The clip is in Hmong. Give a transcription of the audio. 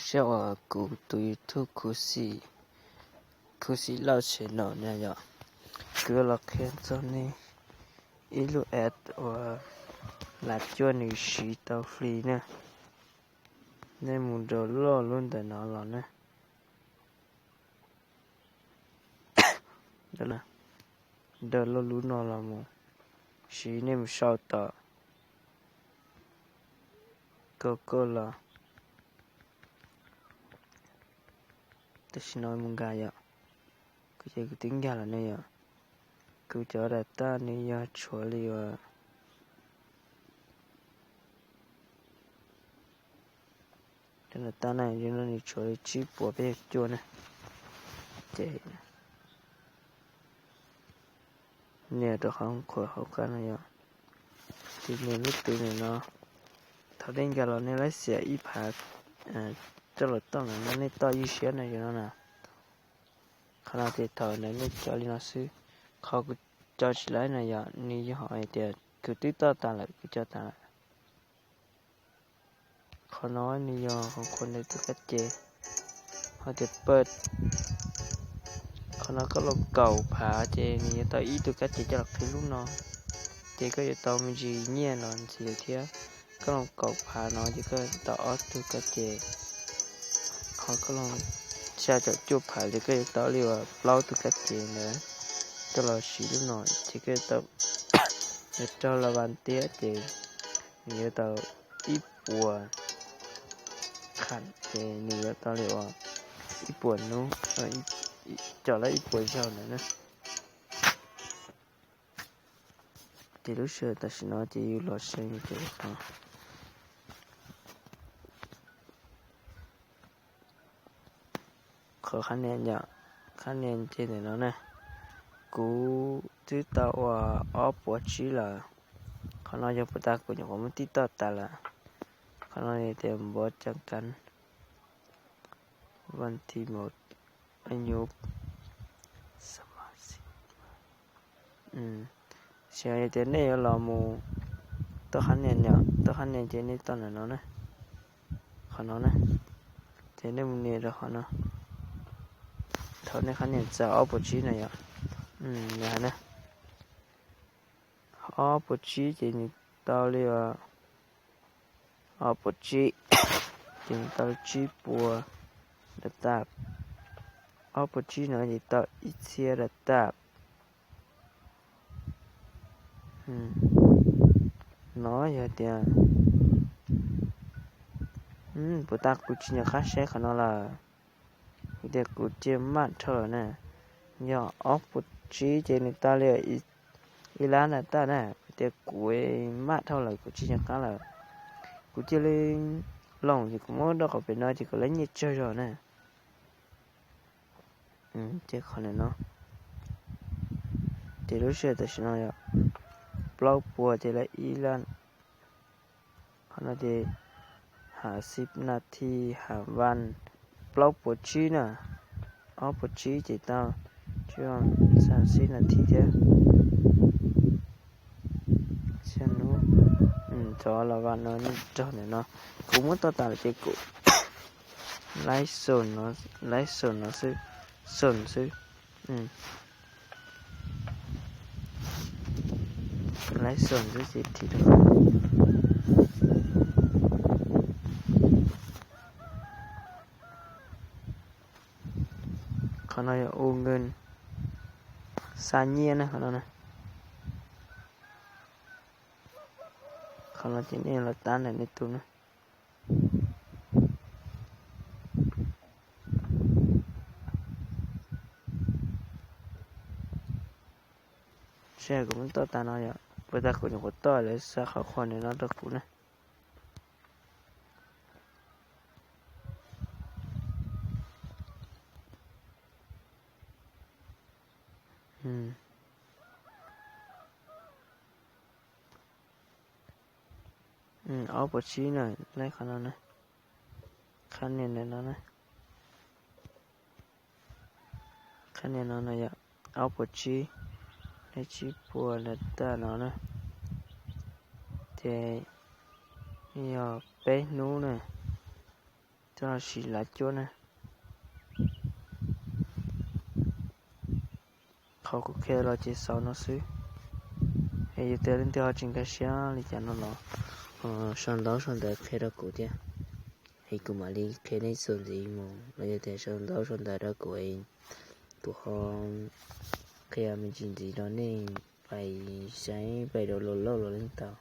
Saib uas kuv tus YouTube Khuv Xim Lauj channel no yom, kuv yuav los qhia txog nej ib lub app uas lam cuab nws siv tau free na. Nej mus download lub ntawm no los na. Download lub no los mus siv, nej mus sau tom Google los. Tam sim no mus nkag yom, kuv ces kuv twb nkag los ne yom. Kuv cov data nws yog tshuav li uas cov data na, nws tshuav li tsib puas peb caug cuaj na. Ces nias rau qhov qhuav hauv qab no yom, ces nias lub twv ntawm no. Thaum nej nkag los nej laib xiam ib phav coj los toj ntawm no, nej toj ib siab no yom no na. Qhov no ces thaum ntawd nej cov li no xwb. Qhov kuv cov tsis laib no yom, nws yog hais tias kuv twb toj tas lawm, kuv coj tas lawm. Qhov no nws yog qhov qhuas ntawm tus kab ces, ho tias pawg. Qhov no koj los kaum phav ces nws yuav tau ib tug kab ces coj los qhib lub no, ces koj yuav tau me ntsis nyiaj no ntxiv thiab. Koj los kaum phav no ces koj tau ob tug kab ces, ho koj los xya caum cuaj phav ces koj yuav tau li uas plaub tug kab ces ntawd coj los siv lub no, ces koj yuav tau, yuav raug los vas tiab ces nws yuav tau ib puas kham ces nws yuav tau li uas ib puas hnub, com lab ib puas zaug ntawd na. Ces lub sij hawm tam sim no ces yus los seev ces qhov qhab nias yom, qhab nias ces ntawm no na. Kuv twb tau ua ob puas tsib lawm. Qhov no yog puas tas kuv nyuam qhuav muab tij toj tas lawm. Qhov no tias npov cam kav, vas thib mus, nyuv, xav yog tias nej yuav los mus toj qhab nias, toj qhab nias ces nej toj ntawm no na, qhov no na, ces nej mus nias rau qhov no. Thaum nej qhab nias txog ob puas tsib na yom, na, ob puas tsib ces nws tau li ob puas tsib, ces nws tau tsib puas data. Ob puas tsib no ces tau ib txhiab data. No yog tias, puas tas kuv tsis nco qab saib qhov no lawm. Kuv tias kuv cia maj dhau lawm na. Yog ob puas tsib ces nws tau li ib lab data na. Kuv tias kuv maj dhau lawm, kuv tsis nco qab lawm. Kuv cia li loos ces kuv muab rau qhov pem no ces kuv lab nyiaj tsawg zog na. Ces qhov no, ces lub sij hawm tam sim no yog plaub puas ces lawv ib lab. Qhov no ces ha xib nas thi ha vas, plaub puas tsib na, ob puas tsib ces tau, tsis ha xib nas thi thiab. Xya hnub, cov los vas no nej raug ntawm no. Kuv muab toj tas lawm ces kuv laiv xom no, laiv xom no xwb, xom xwb. Laiv xom xwb ces thim rau. Qhov no yog u nkees xa nyiaj na, qhov no na. Qhov no ces nej los tab ntawm nej tus na. Seb kuv muab toj tas no yom, puas tas kuv nyuam qhuav toj lawv xa qhov qhuas ntawm no rau kuv na. Ob puas tsib na, laiv qhov no na, qhab nias ntawm no na. Qhab nias no no yom, ob puas tsib, laiv tsib puas data no na. Ces yog peb hnub na, Coj los sim lav cuab na. Qhov kuv qhia los ces xaus no xwb. Es yog tias leej twg ho tsis nkag siab li cas no los sau ntaub sau ntawv qhia rau kuv thiab, es kuv mam li qhia nej txuas ntxiv mus. Los yog tias sau ntaub sau ntawv rau kuv, kuv ho qhia me ntsis ntxiv rau nej pais saib pais rau los lauj los leej tau.